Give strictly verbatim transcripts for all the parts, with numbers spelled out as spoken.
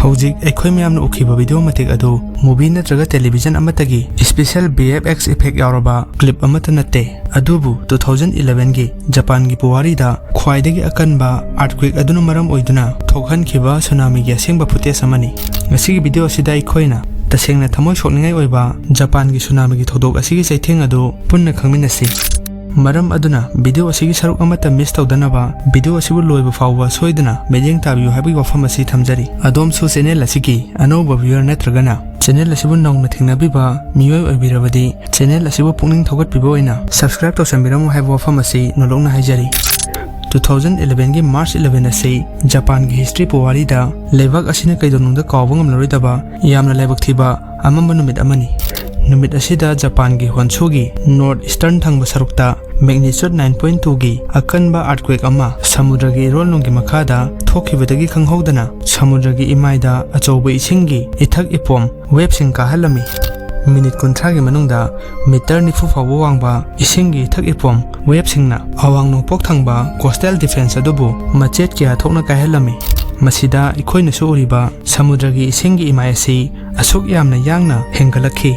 ꯍꯧꯖꯤꯛ ꯑꯩꯈꯣꯏ ꯃꯌꯥꯝꯅ ꯎꯈꯤꯕ ꯚꯤꯗꯤꯑꯣ ꯃꯇꯦꯛ ꯑꯗꯨ movie ꯅꯠꯇ꯭ꯔꯒ television ꯑꯃꯠꯇꯒꯤ special V F X effect ꯌꯥꯎꯔꯕ clip ꯑꯃꯠꯇ ꯅꯠꯇꯦ꯫ ꯑꯗꯨꯕꯨ two thousand eleven ꯒꯤ ꯖꯄꯥꯟꯒꯤ ꯄꯨꯋꯥꯔꯤꯗ ꯈ꯭ꯋꯥꯏꯗꯒꯤ ꯑꯀꯟꯕ earthquake ꯑꯗꯨꯅ ꯃꯔꯝ ꯑꯣꯏꯗꯨꯅ ꯊꯣꯛꯍꯟꯈꯤꯕ ꯁꯨꯅꯥꯃꯤꯒꯤ ꯑꯁꯦꯡꯕ footage ꯑꯃꯅꯤ꯫ ꯉꯁꯤꯒꯤ ꯚꯤꯗꯤꯑꯣ ꯑꯁꯤꯗ ꯑꯩꯈꯣꯏꯅ ꯇꯁꯦꯡꯅ ꯊꯃꯣꯏ ꯁꯣꯛꯅꯤꯡꯉꯥꯏ ꯑꯣꯏꯕ ꯖꯄꯥꯟꯒꯤ ꯁꯨꯅꯥꯃꯤꯒꯤ ꯊꯧꯗꯣꯛ ꯑꯁꯤꯒꯤ ꯆꯩꯊꯦꯡ ꯑꯗꯨ ꯄꯨꯟꯅ ꯈꯪꯃꯤꯟꯅꯁꯤ꯫ ꯃꯔꯝ ꯑꯗꯨꯅ ꯚꯤꯗꯤꯑꯣ ꯑꯁꯤꯒꯤ ꯁꯔꯨꯛ ꯑꯃꯠꯇ miss ꯇꯧꯗꯅꯕ ꯚꯤꯗꯤꯑꯣ ꯑꯁꯤꯕꯨ ꯂꯣꯏꯕ ꯐꯥꯎꯕ ꯁꯣꯏꯗꯅ ꯃꯤꯠꯌꯦꯡ ꯇꯥꯕꯤꯌꯨ ꯍꯥꯏꯕꯒꯤ ꯋꯥꯐꯝ ꯑꯁꯤ ꯊꯝꯖꯔꯤ꯫ ꯑꯗꯣꯝꯁꯨ channel ꯑꯁꯤꯒꯤ ꯑꯅꯧꯕ viewer ꯅꯠꯇ꯭ꯔꯒꯅ channel ꯑꯁꯤꯕꯨ ꯅꯧꯅ ꯊꯦꯡꯅꯕꯤꯕ ꯃꯤꯑꯣꯏ ꯑꯣꯏꯕꯤꯔꯕꯗꯤ channel ꯑꯁꯤꯕꯨ ꯄꯨꯛꯅꯤꯡ ꯊꯧꯒꯠꯄꯤꯕ ꯑꯣꯏꯅ subscribe ꯇꯧꯁꯟꯕꯤꯔꯝꯃꯨ ꯍꯥꯏꯕ ꯋꯥꯐꯝ ꯑꯁꯤ ꯅꯣꯂꯣꯛꯅ ꯍꯥꯏꯖꯔꯤ꯫ Two thousand eleven ꯒꯤ March eleven ꯑꯁꯤ ꯖꯄꯥꯟꯒꯤ history ꯄꯨꯋꯥꯔꯤꯗ ꯂꯩꯕꯥꯛ ꯑꯁꯤꯅ ꯀꯩꯗꯧꯅꯨꯡꯗ ꯀꯥꯎꯕ ꯉꯝꯂꯔꯣꯏꯗꯕ ꯌꯥꯝꯅ ꯂꯥꯏꯕꯛ ꯊꯤꯕ ꯑꯃꯝꯕ ꯅꯨꯃꯤꯠ ꯑꯃꯅꯤ꯫ ꯅꯨꯃꯤꯠ ꯑꯁꯤꯗ ꯖꯄꯥꯟꯒꯤ ꯍꯣꯟꯁꯨꯒꯤ north eastern ꯊꯪꯕ ꯁꯔꯨꯛꯇ magnitude nine point two ꯒꯤ ꯑꯀꯟꯕ earthquake ꯑꯃ ꯁꯃꯨꯗ꯭ꯔꯒꯤ ꯏꯔꯣꯜꯅꯨꯡꯒꯤ ꯃꯈꯥꯗ ꯊꯣꯛꯈꯤꯕꯗꯒꯤ ꯈꯪꯍꯧꯗꯅ ꯁꯃꯨꯗ꯭ꯔꯒꯤ ꯏꯃꯥꯏꯗ ꯑꯆꯧꯕ ꯏꯁꯤꯡꯒꯤ ꯏꯊꯛ ꯏꯄꯣꯝ waveꯁꯤꯡ ꯀꯥꯍꯜꯂꯝꯃꯤ꯫ ꯃꯤꯅꯤꯠ ꯀꯨꯟꯊ꯭ꯔꯥꯒꯤ ꯃꯅꯨꯡꯗ meter ꯅꯤꯐꯨ ꯐꯥꯎꯕ ꯋꯥꯡꯕ ꯏꯁꯤꯡꯒꯤ ꯏꯊꯛ ꯏꯄꯣꯝ waveꯁꯤꯡꯅ ꯑꯋꯥꯡ ꯅꯣꯡꯄꯣꯛ ꯊꯪꯕ coastal defence ꯑꯗꯨꯕꯨ ꯃꯆꯦꯠ ꯀꯌꯥ ꯊꯣꯛꯅ ꯀꯥꯏꯍꯜꯂꯝꯃꯤ꯫ ꯃꯁꯤꯗ ꯑꯩꯈꯣꯏꯅꯁꯨ ꯎꯔꯤꯕ ꯁꯃꯨꯗ꯭ꯔꯒꯤ ꯏꯁꯤꯡꯒꯤ ꯏꯃꯥꯏ ꯑꯁꯤ ꯑꯁꯨꯛ ꯌꯥꯝꯅ ꯌꯥꯡꯅ ꯍꯦꯟꯒꯠꯂꯛꯈꯤ꯫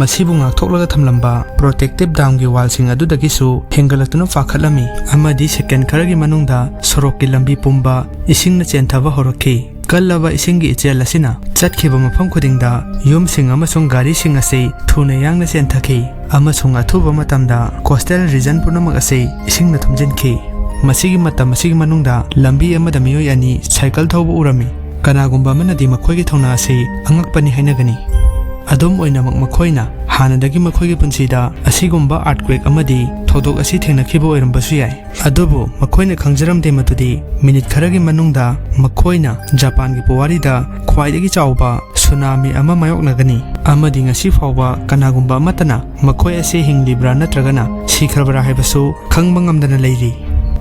ꯃꯁꯤꯕꯨ ꯉꯥꯛꯊꯣꯛꯂꯒ ꯊꯝꯂꯝꯕ protective damꯒꯤ wallꯁꯤꯡ ꯑꯗꯨꯗꯒꯤꯁꯨ ꯍꯦꯟꯒꯠꯂꯛꯇꯨꯅ ꯄꯥꯈꯠꯂꯝꯃꯤ ꯑꯃꯗꯤ second ꯈꯔꯒꯤ ꯃꯅꯨꯡꯗ ꯁꯣꯔꯣꯛꯀꯤ ꯂꯝꯕꯤ ꯄꯨꯝꯕ ꯏꯁꯤꯡꯅ ꯆꯦꯟꯊꯕ ꯍꯧꯔꯛꯈꯤ꯫ ꯀꯜꯂꯕ ꯏꯁꯤꯡꯒꯤ ꯏꯆꯦꯜ ꯑꯁꯤꯅ ꯆꯠꯈꯤꯕ ꯃꯐꯝ ꯈꯨꯗꯤꯡꯗ ꯌꯨꯝꯁꯤꯡ ꯑꯃꯁꯨꯡ ꯒꯥꯔꯤꯁꯤꯡ ꯑꯁꯤ ꯊꯨꯅ ꯌꯥꯡꯅ ꯆꯦꯟꯊꯈꯤ ꯑꯃꯁꯨꯡ ꯑꯊꯨꯕ ꯃꯇꯝꯗ coastal region ꯄꯨꯝꯅꯃꯛ ꯑꯁꯤ ꯏꯁꯤꯡꯅ ꯊꯨꯝꯖꯤꯟꯈꯤ꯫ ꯃꯁꯤꯒꯤ ꯃꯇꯝ ꯑꯁꯤꯒꯤ ꯃꯅꯨꯡꯗ ꯂꯝꯕꯤ ꯑꯃꯗ ꯃꯤꯑꯣꯏ ꯑꯅꯤ cycle ꯊꯧꯕ ꯎꯔꯝꯃꯤ꯫ ꯀꯅꯥꯒꯨꯝꯕ ꯑꯃꯅꯗꯤ ꯃꯈꯣꯏꯒꯤ ꯊꯧꯅꯥ ꯑꯁꯤ ꯑꯉꯛꯄꯅꯤ ꯍꯥꯏꯅꯒꯅꯤ꯫ ꯑꯗꯨꯝ ꯑꯣꯏꯅꯃꯛ, ꯃꯈꯣꯏꯅ ꯍꯥꯟꯅꯗꯒꯤ ꯃꯈꯣꯏꯒꯤ ꯄꯨꯟꯁꯤꯗ ꯑꯁꯤꯒꯨꯝꯕ earthquake ꯑꯃꯗꯤ ꯊꯧꯗꯣꯛ ꯑꯁꯤ ꯊꯦꯡꯅꯈꯤꯕ ꯑꯣꯏꯔꯝꯕꯁꯨ ꯌꯥꯏ꯫ ꯑꯗꯨꯕꯨ ꯃꯈꯣꯏꯅ ꯈꯪꯖꯔꯝꯗꯦ ꯃꯗꯨꯗꯤ ꯃꯤꯅꯤꯠ ꯈꯔꯒꯤ ꯃꯅꯨꯡꯗ ꯃꯈꯣꯏꯅ ꯖꯄꯥꯟꯒꯤ ꯄꯨꯋꯥꯔꯤꯗ ꯈ꯭ꯋꯥꯏꯗꯒꯤ ꯆꯥꯎꯕ ꯁꯨꯅꯥꯃꯤ ꯑꯃ ꯃꯥꯌꯣꯛꯅꯒꯅꯤ ꯑꯃꯗꯤ ꯉꯁꯤ ꯐꯥꯎꯕ ꯀꯅꯥꯒꯨꯝꯕ ꯑꯃꯠꯇꯅ ꯃꯈꯣꯏ ꯑꯁꯤ ꯍꯤꯡꯂꯤꯕ꯭ꯔꯥ ꯅꯠꯇ꯭ꯔꯒꯅ ꯁꯤꯈ꯭ꯔꯕ꯭ꯔꯥ ꯍꯥꯏꯕꯁꯨ ꯈꯪꯕ ꯉꯝꯗꯅ ꯂꯩꯔꯤ꯫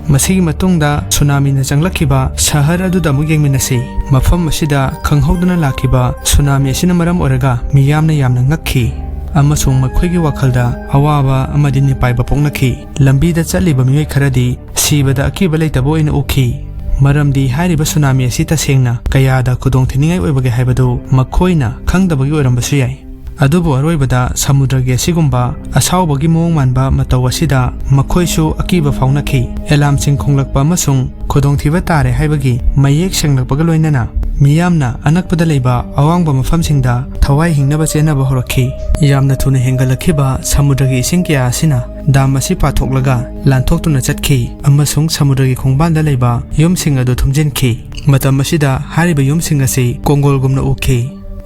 ꯃꯁꯤꯒꯤ ꯃꯇꯨꯡꯗ ꯁꯨꯅꯥꯃꯤꯅ ꯆꯪꯂꯛꯈꯤꯕ ꯁꯍꯔ ꯑꯗꯨꯗ ꯑꯃꯨꯛ ꯌꯦꯡꯃꯤꯟꯅꯁꯤ꯫ ꯃꯐꯝ ꯑꯁꯤꯗ ꯈꯪꯍꯧꯗꯅ ꯂꯥꯛꯈꯤꯕ ꯁꯨꯅꯥꯃꯤ ꯑꯁꯤꯅ ꯃꯔꯝ ꯑꯣꯏꯔꯒ ꯃꯤꯌꯥꯝꯅ ꯌꯥꯝꯅ ꯉꯛꯈꯤ ꯑꯃꯁꯨꯡ ꯃꯈꯣꯏꯒꯤ ꯋꯥꯈꯜꯗ ꯑꯋꯥꯕ ꯑꯃꯗꯤ ꯅꯤꯄꯥꯏꯕ ꯄꯣꯛꯅꯈꯤ꯫ ꯂꯝꯕꯤꯗ ꯆꯠꯂꯤꯕ ꯃꯤꯑꯣꯏ ꯈꯔꯗꯤ ꯁꯤꯕꯗ ꯑꯀꯤꯕ ꯂꯩꯇꯕ ꯑꯣꯏꯅ ꯎꯈꯤ꯫ ꯃꯔꯝꯗꯤ ꯍꯥꯏꯔꯤꯕ ꯁꯨꯅꯥꯃꯤ ꯑꯁꯤ ꯇꯁꯦꯡꯅ ꯀꯌꯥꯗ ꯈꯨꯗꯣꯡ ꯊꯤꯅꯤꯡꯉꯥꯏ ꯑꯣꯏꯕꯒꯦ ꯍꯥꯏꯕꯗꯨ ꯃꯈꯣꯏꯅ ꯈꯪꯗꯕꯒꯤ ꯑꯣꯏꯔꯝꯕꯁꯨ ꯌꯥꯏ꯫ ꯑꯗꯨꯕꯨ ꯑꯔꯣꯏꯕꯗ ꯁꯃꯨꯗ꯭ꯔꯒꯤ ꯑꯁꯤꯒꯨꯝꯕ ꯑꯁꯥꯎꯕꯒꯤ ꯃꯑꯣꯡ ꯃꯥꯟꯕ ꯃꯇꯧ ꯑꯁꯤꯗ ꯃꯈꯣꯏꯁꯨ ꯑꯀꯤꯕ ꯐꯥꯎꯅꯈꯤ꯫ ꯑꯦꯂꯥꯝꯁꯤꯡ ꯈꯣꯡꯂꯛꯄ ꯑꯃꯁꯨꯡ ꯈꯨꯗꯣꯡꯊꯤꯕ ꯇꯥꯔꯦ ꯍꯥꯏꯕꯒꯤ ꯃꯌꯦꯛ ꯁꯦꯡꯂꯛꯄꯒ ꯂꯣꯏꯅꯅ ꯃꯤꯌꯥꯝꯅ ꯑꯅꯛꯄꯗ ꯂꯩꯕ ꯑꯋꯥꯡꯕ ꯃꯐꯝꯁꯤꯡꯗ ꯊꯋꯥꯏ ꯍꯤꯡꯅꯕ ꯆꯦꯟꯅꯕ ꯍꯧꯔꯛꯈꯤ꯫ ꯌꯥꯝꯅ ꯊꯨꯅ ꯍꯦꯟꯒꯠꯂꯛꯈꯤꯕ ꯁꯃꯨꯗ꯭ꯔꯒꯤ ꯏꯁꯤꯡ ꯀꯌꯥ ꯑꯁꯤꯅ ꯗꯥꯝ ꯑꯁꯤ ꯄꯥꯊꯣꯛꯂꯒ ꯂꯥꯟꯊꯣꯛꯇꯨꯅ ꯆꯠꯈꯤ ꯑꯃꯁꯨꯡ ꯁꯃꯨꯗ꯭ꯔꯒꯤ ꯈꯣꯡꯕꯥꯟꯗ ꯂꯩꯕ ꯌꯨꯝꯁꯤꯡ ꯑꯗꯨ ꯊꯨꯝꯖꯤꯟꯈꯤ꯫ ꯃꯇꯝ ꯑꯁꯤꯗ ꯍꯥꯏꯔꯤꯕ ꯌꯨꯝꯁꯤꯡ ꯑꯁꯤ ꯀꯣꯡꯒꯣꯜꯒꯨꯝꯅ ꯎꯈꯤ,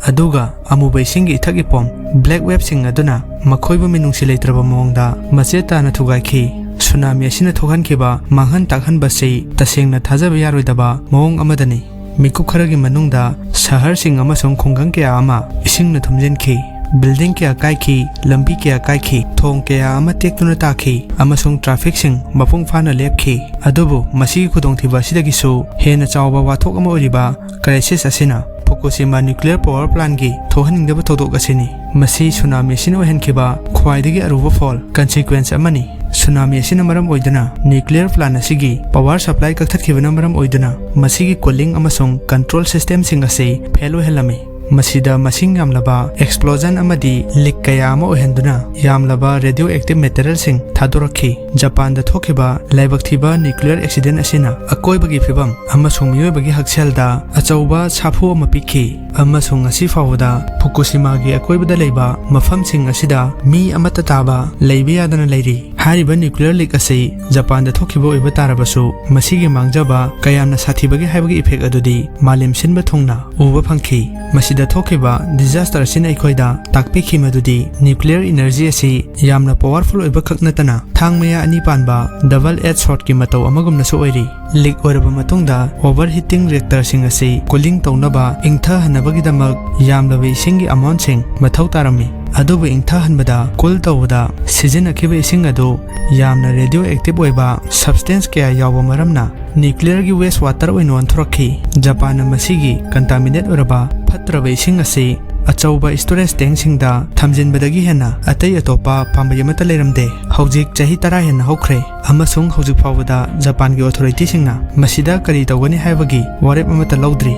ꯑꯗꯨꯒ ꯑꯃꯨꯕ ꯏꯁꯤꯡꯒꯤ ꯏꯊꯛ ꯏꯄꯣꯝ, black waveꯁꯤꯡ ꯑꯗꯨꯅ ꯃꯈꯣꯏꯕꯨ ꯃꯤꯅꯨꯡꯁꯤ ꯂꯩꯇ꯭ꯔꯕ ꯃꯑꯣꯡꯗ ꯃꯆꯦꯠ ꯇꯥꯅ ꯊꯨꯒꯥꯏꯈꯤ꯫ ꯁꯨꯅꯥꯃꯤ ꯑꯁꯤꯅ ꯊꯣꯛꯍꯟꯈꯤꯕ ꯃꯥꯡꯍꯟ ꯇꯥꯛꯍꯟꯕꯁꯤ ꯇꯁꯦꯡꯅ ꯊꯥꯖꯕ ꯌꯥꯔꯣꯏꯗꯕ ꯃꯑꯣꯡ ꯑꯃꯗꯅꯤ꯫ ꯃꯤꯀꯨꯞ ꯈꯔꯒꯤ ꯃꯅꯨꯡꯗ ꯁꯍꯔꯁꯤꯡ ꯑꯃꯁꯨꯡ ꯈꯨꯡꯒꯪ ꯀꯌꯥ ꯑꯃ ꯏꯁꯤꯡꯅ ꯊꯨꯝꯖꯤꯟꯈꯤ꯫ ꯕꯤꯜꯗꯤꯡ ꯀꯌꯥ ꯀꯥꯏꯈꯤ, ꯂꯝꯕꯤ ꯀꯌꯥ ꯀꯥꯏꯈꯤ, ꯊꯣꯡ ꯀꯌꯥ ꯑꯃ ꯇꯦꯛꯇꯨꯅ ꯇꯥꯈꯤ, ꯑꯃꯁꯨꯡ ꯇ꯭ꯔꯥꯐꯤꯛꯁꯤꯡ ꯃꯄꯨꯡ ꯐꯥꯅ ꯂꯦꯞꯈꯤ꯫ ꯑꯗꯨꯕꯨ ꯃꯁꯤꯒꯤ ꯈꯨꯗꯣꯡꯊꯤꯕ ꯑꯁꯤꯗꯒꯤꯁꯨ ꯍꯦꯟꯅ ꯆꯥꯎꯕ ꯋꯥꯊꯣꯛ ꯑꯃ ꯑꯣꯏꯔꯤꯕ ꯀ꯭ꯔꯥꯏꯁꯤꯁ ꯑꯁꯤꯅ ꯐꯨꯀꯨꯁꯤꯃꯥ ꯅ꯭ꯌꯨꯀ꯭ꯂꯤꯌꯔ ꯄꯥꯋꯔ ꯄ꯭ꯂꯥꯟꯒꯤ ꯊꯣꯛꯍꯟꯅꯤꯡꯗꯕ ꯊꯧꯗꯣꯛ ꯑꯁꯤꯅꯤ꯫ ꯃꯁꯤ ꯁꯨꯅꯥꯃꯤ ꯑꯁꯤꯅ ꯑꯣꯏꯍꯟꯈꯤꯕ ꯈ꯭ꯋꯥꯏꯗꯒꯤ ꯑꯔꯨꯕ ꯐꯣꯜ, consequence, ꯑꯃꯅꯤ꯫ ꯁꯨꯅꯥꯃꯤ ꯑꯁꯤꯅ ꯃꯔꯝ ꯑꯣꯏꯗꯨꯅ ꯅ꯭ꯌꯨꯀ꯭ꯂꯤꯌꯔ ꯄ꯭ꯂꯥꯟ ꯑꯁꯤꯒꯤ ꯄꯥꯋꯔ ꯁꯄ꯭ꯂꯥꯏ ꯀꯛꯊꯠꯈꯤꯕꯅ ꯃꯔꯝ ꯑꯣꯏꯗꯨꯅ ꯃꯁꯤꯒꯤ ꯀꯨꯂꯤꯡ ꯑꯃꯁꯨꯡ ꯀꯟꯇ꯭ꯔꯣꯜ ꯁꯤꯁꯇꯦꯝꯁꯤꯡ ꯑꯁꯤ ꯐꯦꯜ ꯑꯣꯏꯍꯜꯂꯝꯃꯤ꯫ ꯃꯁꯤꯗ ꯃꯁꯤꯡ ꯌꯥꯝꯂꯕ ꯑꯦꯛꯁꯄ꯭ꯂꯣꯖꯟ ꯑꯃꯗꯤ ꯂꯤꯛ ꯀꯌꯥ ꯑꯃ ꯑꯣꯏꯍꯟꯗꯨꯅ ꯌꯥꯝꯂꯕ ꯔꯦꯗꯤꯑꯣ ꯑꯦꯛꯇꯤꯚ ꯃꯦꯇꯔꯤꯌꯦꯜꯁꯤꯡ ꯊꯥꯗꯣꯔꯛꯈꯤ꯫ ꯖꯄꯥꯟꯗ ꯊꯣꯛꯈꯤꯕ ꯂꯥꯏꯕꯛ ꯊꯤꯕ ꯅ꯭ꯌꯨꯀ꯭ꯂꯤꯌꯔ ꯑꯦꯛꯁꯤꯗꯦꯟ ꯑꯁꯤꯅ ꯑꯀꯣꯏꯕꯒꯤ ꯐꯤꯕꯝ ꯑꯃꯁꯨꯡ ꯃꯤꯑꯣꯏꯕꯒꯤ ꯍꯛꯁꯦꯜꯗ ꯑꯆꯧꯕ ꯁꯥꯐꯨ ꯑꯃ ꯄꯤꯈꯤ, ꯑꯃꯁꯨꯡ ꯉꯁꯤ ꯐꯥꯎꯕꯗ ꯐꯨꯀꯨꯁꯤꯃꯥꯒꯤ ꯑꯀꯣꯏꯕꯗ ꯂꯩꯕ ꯃꯐꯝꯁꯤꯡ ꯑꯁꯤꯗ ꯃꯤ ꯑꯃꯠꯇ ꯇꯥꯕ ꯂꯩꯕ ꯌꯥꯗꯅ ꯂꯩꯔꯤ꯫ ꯍꯥꯏꯔꯤꯕ ꯅ꯭ꯌꯨꯀ꯭ꯂꯤꯌꯔ ꯂꯤꯛ ꯑꯁꯤ ꯖꯄꯥꯟꯗ ꯊꯣꯛꯈꯤꯕ ꯑꯣꯏꯕ ꯇꯥꯔꯕꯁꯨ, ꯃꯁꯤꯒꯤ ꯃꯥꯡꯖꯕ ꯀꯌꯥꯝꯅ ꯁꯥꯊꯤꯕꯒꯦ ꯍꯥꯏꯕꯒꯤ ꯏꯐꯦꯛ ꯑꯗꯨꯗꯤ ꯃꯥꯂꯦꯝ ꯁꯤꯟꯕ ꯊꯨꯡꯅ ꯎꯕ ꯐꯪꯈꯤ꯫ ꯃꯁꯤꯗ ꯊꯣꯛꯈꯤꯕ ꯗꯤꯖꯥꯁꯇꯔ ꯑꯁꯤꯅ ꯑꯩꯈꯣꯏꯗ ꯇꯥꯛꯄꯤꯈꯤ ꯃꯗꯨꯗꯤ ꯅ꯭ꯌꯨꯀ꯭ꯂꯤꯌꯔ ꯏꯅꯔꯖꯤ ꯑꯁꯤ ꯌꯥꯝꯅ ꯄꯥꯋꯔꯐꯨꯜ ꯑꯣꯏꯕ ꯈꯛ ꯅꯠꯇꯅ ꯊꯥꯡ ꯃꯌꯥ ꯑꯅꯤ ꯄꯥꯟꯕ ꯗꯕꯜ ꯑꯦꯖ ꯁ꯭ꯋꯣꯔꯗꯀꯤ ꯃꯇꯧ ꯑꯃꯒꯨꯝꯅꯁꯨ ꯑꯣꯏꯔꯤ꯫ ꯂꯤꯛ ꯑꯣꯏꯔꯕ ꯃꯇꯨꯡꯗ, ꯑꯣꯚꯔꯍꯤꯇꯤꯡ ꯔꯤꯑꯦꯛꯇꯔꯁꯤꯡ ꯑꯁꯤ ꯀꯨꯂꯤꯡ ꯇꯧꯅꯕ ꯏꯪꯊꯍꯟꯅꯕꯒꯤꯗꯃꯛ ꯌꯥꯝꯂꯕ ꯏꯁꯤꯡꯒꯤ ꯑꯃꯥꯎꯟꯠꯁꯤꯡ ꯃꯊꯧ ꯇꯥꯔꯝꯃꯤ꯫ ꯑꯗꯨꯕꯨ ꯏꯪꯊꯍꯟꯕꯗ, ꯀꯨꯜ ꯇꯧꯕꯗ ꯁꯤꯖꯤꯟꯅꯈꯤꯕ ꯏꯁꯤꯡ ꯑꯗꯨ ꯌꯥꯝꯅ ꯔꯦꯗꯤꯑꯣ ꯑꯦꯛꯇꯤꯚ ꯑꯣꯏꯕ ꯁꯕꯁꯇꯦꯟꯁ ꯀꯌꯥ ꯌꯥꯎꯕ ꯃꯔꯝꯅ ꯅ꯭ꯌꯨꯀ꯭ꯂꯤꯌꯔꯒꯤ ꯋꯦꯁ ꯋꯥꯇꯔ ꯑꯣꯏꯅ ꯑꯣꯟꯊꯣꯔꯛꯈꯤ꯫ ꯖꯄꯥꯟꯅ ꯃꯁꯤꯒꯤ ꯀꯟꯇꯥꯃꯤꯅꯦꯠ ꯑꯣꯏꯔꯕ ꯐꯠꯇ꯭ꯔꯕ ꯏꯁꯤꯡ ꯑꯁꯤ ꯑꯆꯧꯕ ꯁ꯭ꯇꯣꯔꯦꯖ ꯇꯦꯡꯁꯤꯡꯗ ꯊꯝꯖꯤꯟꯕꯗꯒꯤ ꯍꯦꯟꯅ ꯑꯇꯩ ꯑꯇꯣꯞꯄ ꯄꯥꯝꯕꯩ ꯑꯃꯠꯇ ꯂꯩꯔꯝꯗꯦ꯫ ꯍꯧꯖꯤꯛ ꯆꯍꯤ ꯇꯔꯥ ꯍꯦꯟꯅ ꯍꯧꯈ꯭ꯔꯦ, ꯑꯃꯁꯨꯡ ꯍꯧꯖꯤꯛ ꯐꯥꯎꯕꯗ ꯖꯄꯥꯟꯒꯤ ꯑꯣꯊꯣꯔꯤꯇꯤꯁꯤꯡꯅ ꯃꯁꯤꯗ ꯀꯔꯤ ꯇꯧꯒꯅꯤ ꯍꯥꯏꯕꯒꯤ ꯋꯥꯔꯦꯞ ꯑꯃꯠꯇ ꯂꯧꯗ꯭ꯔꯤ꯫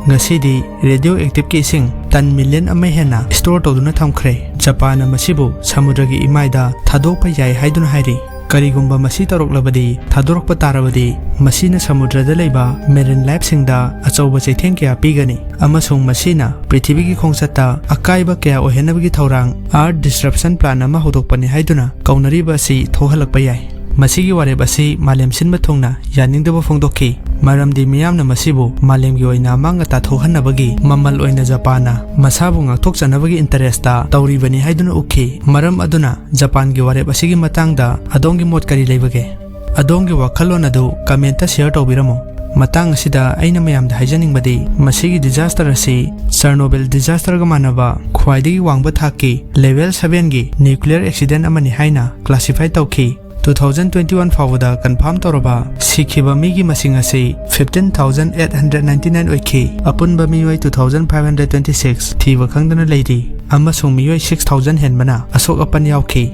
ꯉꯁꯤꯗꯤ ꯔꯦꯗꯤꯑꯣ ꯑꯦꯛꯇꯤꯚꯀꯤ ꯏꯁꯤꯡ ꯇꯟ ꯃꯤꯂꯤꯌꯟ ꯑꯃ ꯍꯦꯟꯅ ꯁ꯭ꯇꯣꯔ ꯇꯧꯗꯨꯅ ꯊꯝꯈ꯭ꯔꯦ꯫ ꯖꯄꯥꯟꯅ ꯃꯁꯤꯕꯨ ꯁꯃꯨꯗ꯭ꯔꯒꯤ ꯏꯃꯥꯏꯗ ꯊꯥꯗꯣꯛꯄ ꯌꯥꯏ ꯍꯥꯏꯗꯨꯅ ꯍꯥꯏꯔꯤ꯫ ꯀꯔꯤꯒꯨꯝꯕ ꯃꯁꯤ ꯇꯧꯔꯛꯂꯕꯗꯤ, ꯊꯥꯗꯣꯔꯛꯄ ꯇꯥꯔꯕꯗꯤ, ꯃꯁꯤꯅ ꯁꯃꯨꯗ꯭ꯔꯗ ꯂꯩꯕ ꯃꯦꯔꯤꯟ ꯂꯥꯏꯐꯁꯤꯡꯗ ꯑꯆꯧꯕ ꯆꯩꯊꯦꯡ ꯀꯌꯥ ꯄꯤꯒꯅꯤ, ꯑꯃꯁꯨꯡ ꯃꯁꯤꯅ ꯄ꯭ꯔꯤꯊꯤꯕꯤꯒꯤ ꯈꯣꯡꯆꯠꯇ ꯑꯀꯥꯏꯕ ꯀꯌꯥ ꯑꯣꯏꯍꯟꯅꯕꯒꯤ ꯊꯧꯔꯥꯡ, ꯑꯥꯔꯊ ꯗꯤꯁꯔꯞꯁꯟ ꯄ꯭ꯂꯥꯟ ꯑꯃ ꯍꯧꯗꯣꯛꯄꯅꯤ ꯍꯥꯏꯗꯨꯅ ꯀꯧꯅꯔꯤꯕ ꯑꯁꯤ ꯊꯣꯛꯍꯜꯂꯛꯄ ꯌꯥꯏ꯫ ꯃꯁꯤꯒꯤ ꯋꯥꯔꯦꯞ ꯑꯁꯤ ꯃꯥꯂꯦꯝ ꯁꯤꯟꯕ ꯊꯨꯡꯅ ꯌꯥꯅꯤꯡꯗꯕ ꯐꯣꯡꯗꯣꯛꯈꯤ, ꯃꯔꯝꯗꯤ ꯃꯤꯌꯥꯝꯅ ꯃꯁꯤꯕꯨ ꯃꯥꯂꯦꯝꯒꯤ ꯑꯣꯏꯅ ꯑꯃꯥꯡ ꯑꯇꯥ ꯊꯣꯛꯍꯟꯅꯕꯒꯤ ꯃꯃꯜ ꯑꯣꯏꯅ ꯖꯄꯥꯟꯅ ꯃꯁꯥꯕꯨ ꯉꯥꯛꯊꯣꯛꯆꯅꯕꯒꯤ ꯏꯟꯇꯔꯦꯁꯇ ꯇꯧꯔꯤꯕꯅꯤ ꯍꯥꯏꯗꯨꯅ ꯎꯈꯤ꯫ ꯃꯔꯝ ꯑꯗꯨꯅ ꯖꯄꯥꯟꯒꯤ ꯋꯥꯔꯦꯞ ꯑꯁꯤꯒꯤ ꯃꯇꯥꯡꯗ ꯑꯗꯣꯝꯒꯤ ꯃꯣꯠ ꯀꯔꯤ ꯂꯩꯕꯒꯦ? ꯑꯗꯣꯝꯒꯤ ꯋꯥꯈꯜꯂꯣꯟ ꯑꯗꯨ ꯀꯃꯦꯟꯇ ꯁꯤꯌꯔ ꯇꯧꯕꯤꯔꯝꯃꯨ꯫ ꯃꯇꯥꯡ ꯑꯁꯤꯗ ꯑꯩꯅ ꯃꯌꯥꯝꯗ ꯍꯥꯏꯖꯅꯤꯡꯕꯗꯤ, ꯃꯁꯤꯒꯤ ꯗꯤꯖꯥꯁꯇꯔ ꯑꯁꯤ ꯆꯔꯅꯣꯕꯤꯜ ꯗꯤꯖꯥꯁꯇꯔꯒ ꯃꯥꯟꯅꯕ ꯈ꯭ꯋꯥꯏꯗꯒꯤ ꯋꯥꯡꯕ ꯊꯥꯛꯀꯤ ꯂꯦꯚꯦꯜ ꯁꯚꯦꯟꯒꯤ ꯅ꯭ꯌꯨꯀ꯭ꯂꯤꯌꯔ ꯑꯦꯛꯁꯤꯗꯦꯟ ꯑꯃꯅꯤ ꯍꯥꯏꯅ ꯀ꯭ꯂꯥꯁꯤꯐꯥꯏ ꯇꯧꯈꯤ꯫ ꯇꯨ ꯊꯥꯎꯖꯟ ꯇ꯭ꯋꯦꯟꯇꯤ ꯋꯥꯟ ꯐꯥꯎꯕꯗ ꯀꯟꯐꯥꯔꯝ ꯇꯧꯔꯕ ꯁꯤꯈꯤꯕ ꯃꯤꯒꯤ ꯃꯁꯤꯡ ꯑꯁꯤ fifteen thousand eight hundred ninety nine ꯑꯣꯏꯈꯤ꯫ ꯑꯄꯨꯟꯕ ꯃꯤꯑꯣꯏ two thousand five hundred twenty six ꯊꯤꯕ ꯈꯪꯗꯅ ꯂꯩꯔꯤ, ꯑꯃꯁꯨꯡ ꯃꯤꯑꯣꯏ ꯁꯤꯛꯁ ꯊꯥꯎꯖꯟ ꯍꯦꯟꯕꯅ ꯑꯁꯣꯛ ꯑꯄꯟ ꯌꯥꯎꯈꯤ꯫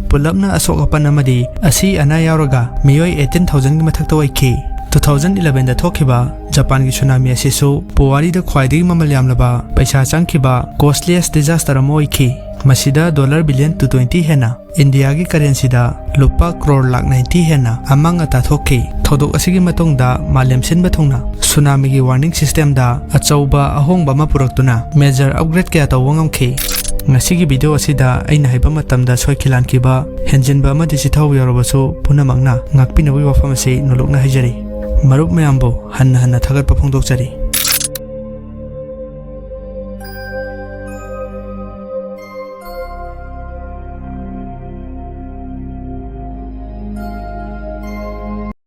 ꯄꯨꯂꯞꯅ ꯑꯁꯣꯛ ꯑꯄꯟ ꯑꯃꯗꯤ ꯑꯁꯤ ꯑꯅꯥ ꯌꯥꯎꯔꯒ ꯃꯤꯑꯣꯏ ꯑꯩꯠꯇꯤꯟ ꯊꯥꯎꯖꯟꯒꯤ ꯃꯊꯛꯇ ꯑꯣꯏꯈꯤ꯫ ꯇꯨ ꯊꯥꯎꯖꯟ ꯏꯂꯚꯦꯟꯗ ꯊꯣꯛꯈꯤꯕ ꯖꯄꯥꯟꯒꯤ ꯁꯨꯅꯥꯃꯤ ꯑꯁꯤꯁꯨ ꯄꯨꯋꯥꯔꯤꯗ ꯈ꯭ꯋꯥꯏꯗꯒꯤ ꯃꯃꯜ ꯌꯥꯝꯂꯕ ꯄꯩꯁꯥ ꯆꯪꯈꯤꯕ ꯀꯣꯁꯂꯤꯌꯁ ꯗꯤꯖꯥꯁꯇꯔ ꯑꯃ ꯑꯣꯏꯈꯤ꯫ ꯃꯁꯤꯗ ꯗꯣꯂꯔ ꯕꯤꯂꯤꯌꯟ ꯇꯨ ꯇ꯭ꯋꯦꯟꯇꯤ ꯍꯦꯟꯅ, ꯏꯟꯗꯤꯌꯥꯒꯤ ꯀꯔꯦꯟꯁꯤꯗ ꯂꯨꯄꯥ ꯀ꯭ꯔꯣꯔ ꯂꯥꯛ ꯅꯥꯏꯟꯇꯤ ꯍꯦꯟꯅ ꯑꯃꯥꯡ ꯑꯇꯥ ꯊꯣꯛꯈꯤ꯫ ꯊꯧꯗꯣꯛ ꯑꯁꯤꯒꯤ ꯃꯇꯨꯡꯗ ꯃꯥꯂꯦꯝ ꯁꯤꯟꯕ ꯊꯨꯡꯅ ꯁꯨꯅꯥꯃꯤꯒꯤ ꯋꯥꯔꯅꯤꯡ ꯁꯤꯁꯇꯦꯝꯗ ꯑꯆꯧꯕ ꯑꯍꯣꯡꯕ ꯑꯃ ꯄꯨꯔꯛꯇꯨꯅ ꯃꯦꯖꯔ ꯑꯞꯒ꯭ꯔꯦꯗ ꯀꯌꯥ ꯇꯧꯕ ꯉꯝꯈꯤ꯫ ꯉꯁꯤꯒꯤ ꯚꯤꯗꯤꯑꯣ ꯑꯁꯤꯗ ꯑꯩꯅ ꯍꯥꯏꯕ ꯃꯇꯝꯗ ꯁꯣꯏꯈꯤ ꯂꯥꯟꯈꯤꯕ, ꯍꯦꯟꯖꯤꯟꯕ ꯑꯃꯗꯤ ꯆꯤꯊꯍꯧꯕ ꯌꯥꯎꯔꯕꯁꯨ ꯄꯨꯝꯅꯃꯛꯅ ꯉꯥꯛꯄꯤꯅꯕꯒꯤ ꯋꯥꯐꯝ ꯑꯁꯤ ꯅꯣꯂꯨꯛꯅ ꯍꯥꯏꯖꯔꯤ꯫ ꯃꯔꯨꯞ ꯃꯌꯥꯝꯕꯨ ꯍꯟꯅ ꯍꯟꯅ ꯊꯥꯒꯠꯄ ꯐꯣꯡꯗꯣꯛꯆꯔꯤ꯫